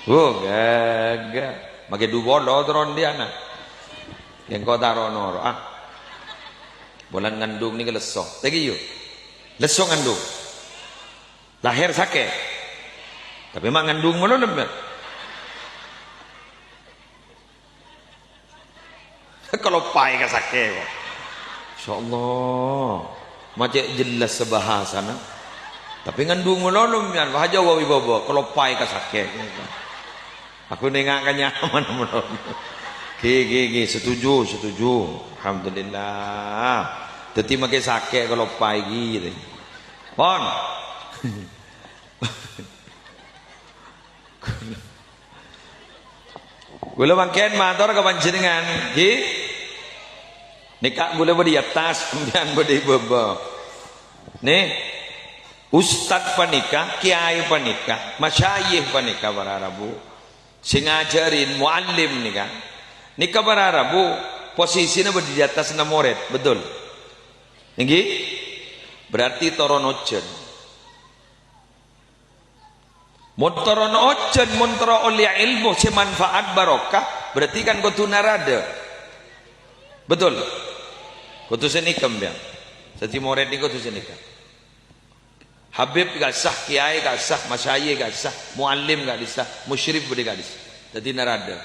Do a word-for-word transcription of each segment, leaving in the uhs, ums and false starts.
Oh, gaga. Make du polo terro andi' ana'. Engko' ta' ro-noro', ah. Bulan ngandung nèka lesso. Tèngghi, yu. Lesso ngandung. Lahir sakè'. Tapè ma' ngandung malolo, mè'. Kaloppaè ka sakè', kok. Insyaallah. Ma' cè' jelas sè bhâsana. Tapè ngandung malolo, mè', wah, jâwâb ibu-ibu, kaloppaè ka sakè'. Aku nènga' ka nyaman, malolo. Ghi, ghi, ghi, setuju, setuju. Alhamdulillah. Dhâddhi make sakè' kaloppaè ghi. Pon. Kaulâ mangkèn mator ka panjhennengngan, ghi. Nèka kaulâ bâdâ è attas, sampèyan bâdâ è bâbâ. Nè, ustad panèka, kèyaè panèka, masyayikh panèka, para rabu. Sè ngajhâri, muallim nèka. Nèka, para rabu, posisina bâdâ è attasna morèd, betul? Èngghi? Berarti toron ojhân. Mon toron ojhân, mon terro ollèya èlmo sè manfaat barokah, berarti kan kodhu narada. Betul? Kodhu sè nèka, sampèyan. Dhâddhi morèd nèko kodhu sè nèka. Habib ka'dissa', kèyaè ka'dissa', masyayikh ka'dissa', muallim ka'dissa', musyrif bâdâ ka'dissa'. Dhâddhi narada.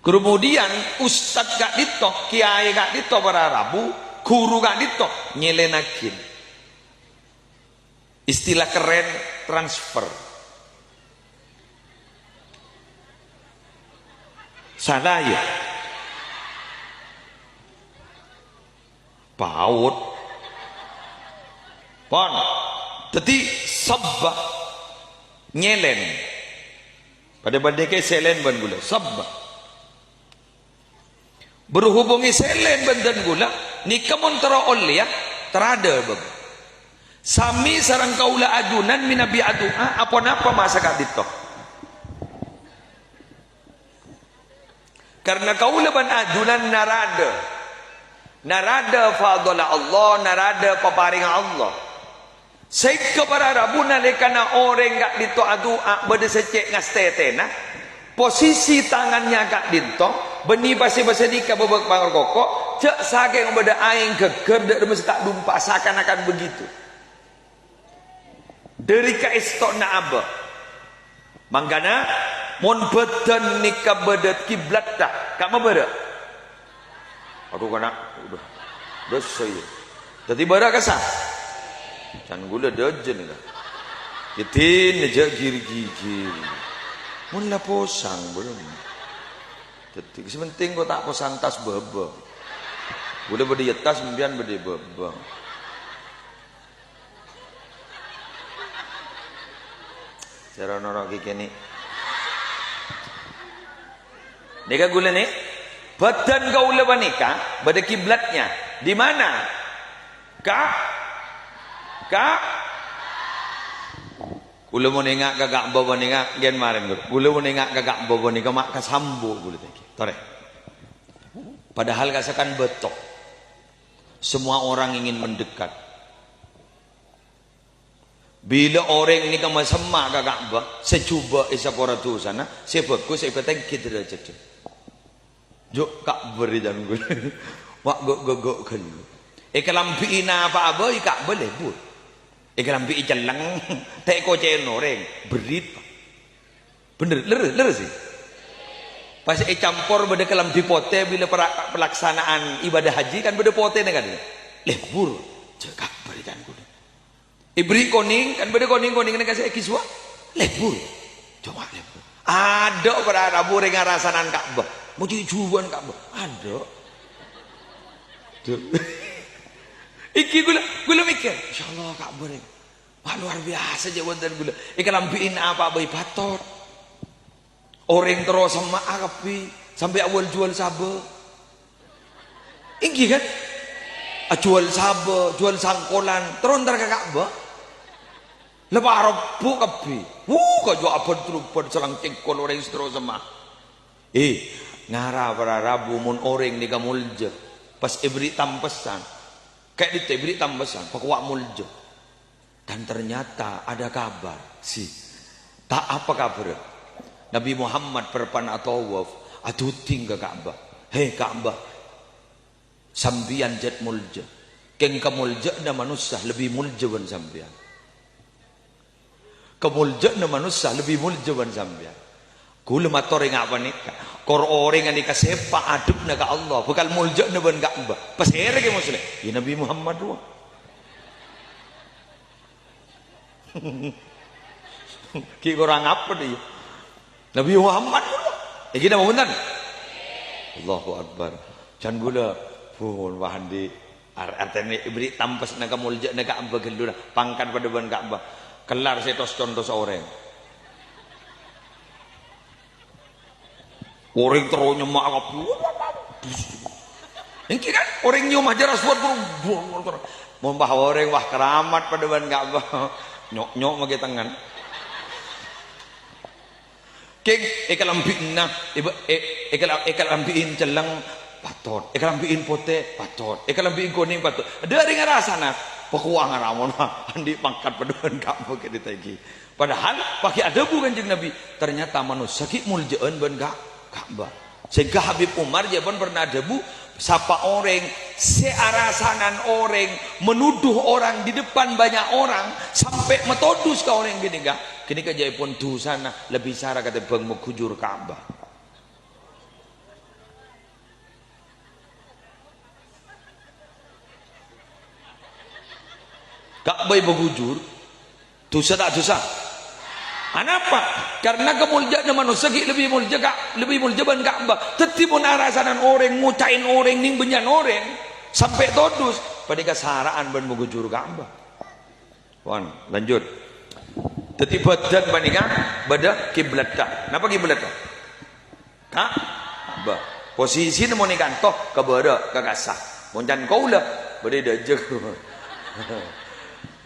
Kemudian ustad ka'dinto, kèyaè ka'dinto, para rabu, ghuru ka'dinto, nyèlènaghi. Istilah keren, transfer. Salah, ya? Paut. Pon. Dhâddhi sabba nyèlèn. Padâ-padâ kè sèlèn bân kaulâ. Sabba. Berhubung èsèlèn bân dân kaulâ, nèka mon terro ollèya, tarada, bâbâ. Samè sareng kaulâ ajunan mènabi adu'a, aponapa masa ka'dinto. Karena kaulâ bân ajunan narada. Narada fadhalla Allah, narada paparèngnga Allah. Sèngko' para rabu nalèkana orèng ka'dinto adu'a bâdâ sè cè' ngastètèna, posisi tangannya ka'dinto, bânnè pasè-pasè nèka bâbâ pangrokok, jhâ' sakèng bâdâ aèng ghâggâr dâ' remma sè ta' dumpa, seakan-akan begitu. Dâri kaèsto'na abâ'. Mangkana, mon bâdân nèka bâdâ kiblatta, ka'ma bârâ'? Adhu, kana', adhu, dâssa, iyâ. Dhâddhi bârâ' kassa'? Can kaulâ dâjâ nèka. Yâ dinna jhâ' gir-gigir. Mon la posang, bârâ'. Dhâddhi, sè pentèng ko' ta' posang tas bâbâ. Kaulâ bâdâ è attas, sampèyan bâdâ è bâbâ. Sè ro-noro' ghi kènè'. Nèka kaulâ nè, bâdân kaulâ panèka bâdâ kiblatnya. Di mana? Ka-, ka-, kaulâ mon nènga' ka Ka'bah panèka, ghen marèn, Gur. Kaulâ mon nènga' ka Ka'bah panèka ma' kasambu' kaulâ tèngghi. Torè. Padahal kasakan bâto. Semua orang ingin mendekat. Bilâ orèng nèka masemma' ka Ka'bah, sè jhubâ' èsapora dhusana, sè bhâghus èpatèngghi dârâjhâddhâ. Jhâ' Ka'bah rè can kaulâ. Wa' ghu'-ghu'-ghu' ghâllu. Èkalambhi'i napa'a bhâi Ka'bah lebur. Èkalambhi'i cellèng, ta' èkocè'è orèng, berrit. Bhender, lerres, lerres, sih? Pas ècampor bâdâ kalambhi potè bilâ pra-, pelaksanaan ibadah haji kan bâdâ potèna kan. Lebur, jhâ' Ka'bah rè can kaulâ. Èberri' konèng, kan bâdâ konèng-konèngnga kasè' èghi sowa. Lebur. Coba lebur. Adâ' para rabu rèng arasanan Ka'bah. Mojhi jhubâ'ân Ka'bah. Adâ'. Tuh. Iki kaulâ, kaulâ mèkkèr, "Insyaallah Ka'bah rèng." Wah, luar biasa jhâ' bhunten kaulâ. Èkalambhi'i napa'a bhâi patot. Orèng terro semma'a kabbhi, sampè' awwal jhuwâl sabâ. Èngghi, kan? Ajhuwâl sabâ, jhuwâl sangkolan, terro entar ka Ka'bah. La parebbu' kabbhi. Wuh, kaju abân-trubân salang cèngkol orèng sè terro semma'a. Eh, ngara para rabu mon orèng nèka molja. Pas èberri' tampessan. Ka'dinto èberri' tampessan, pakowa' molja. Dan ternyata ada kabar, sih. Ta' apa kabhârrâ. Nabi Muhammad parappa'na atawaf, adhuding ka Ka'bah. "He Ka'bah, sampèyan jhât molja. Kèng kamolja'anna manossa lebbi molja bân sampèyan. Kamolja'anna manossa lebbi molja bân sampèyan." Kaulâ mator ènga' panèka. Kor orèng ghânèka sèpa' adhâbbhâ ka Allah, bhâkal molja'ana bân Ka'bah. Pasèra kè Muslim? Ya Nabi Muhammad rowa. Ghi' korang apa dhiyâ? Nabi Muhammad rowa. Èngghi napa bhunten? Allahu Akbar. Can kaulâ, pon, wah, andi'. Ar-, artèna èbherri' tampèssa kamolja'anna Ka'bah ghâllu, la. Pangkat padâ bân Ka'bah. Kellar sètos contos orèng. Orèng terro nyemma' kabbhi. Èngghi kan? Orèng nyèom Hajar Aswad, buru, buru, buru. Mon pas orèng, wah, keramat padâ bân Ka'bah. Nyok-nyok maghi tengngan. Kèng, èkalambhi'na, èba-, è-, èkala-, èkalambhi'in celleng, patot. Èkalambhi'in potè, patot. Èkalambhi'in konèng, patot. Dâri ngarasana, pakowa ngaramon, andi' pangkat padâ bân Ka'bah kèdhi' ta' èngghi. Padahal, pas ghi' adhâbu Kanjeng Nabi, ternyata manossa ghi' molja'an bân Ka-, Ka'bah. Sehingga Habib Umar jâ' pon pernah adhâbu, sapa orèng sè arasanan orèng menuduh orang di depan banyak orang, sampè' matodus ka orèng ghânèka, ghânèka jâ' pon dusana lebbi sara katèmbhâng maghujur Ka'bah. Ka'bah èpaghujur, dusa ta' dusa? Anapa? Karena kamolja'anna manossa ghi' lebbi molja ka-, lebbi molja bân Ka'bah. Dhâddhi mon arasanan orèng, ngoca'in orèng, nèng bânnya'an orèng, sampè' todus, panèka sara'an bân maghujur Ka'bah. Pon, lanjut. Dhâddhi bâdân panèka bâdâ kiblatta. Napa kiblatta? Ka-, Ka'bah. Posisina mon è kanto, ka bârâ', ka kassa'. Mon can kaulâ, bâdâ è dâjâ.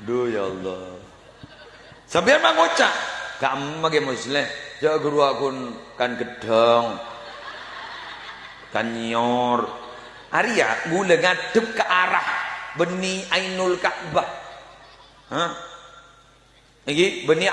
Duh, ya Allah. Sampèyan ma' ngoca', "Ka'emma kè Musleh, jâ' ghâruwa kun kan ghedhâng, kan nyèyor." Arèya ghulâ ngadhep ka arah bânnè Ainul Ka'bah. Hah? Èngghi, bânnè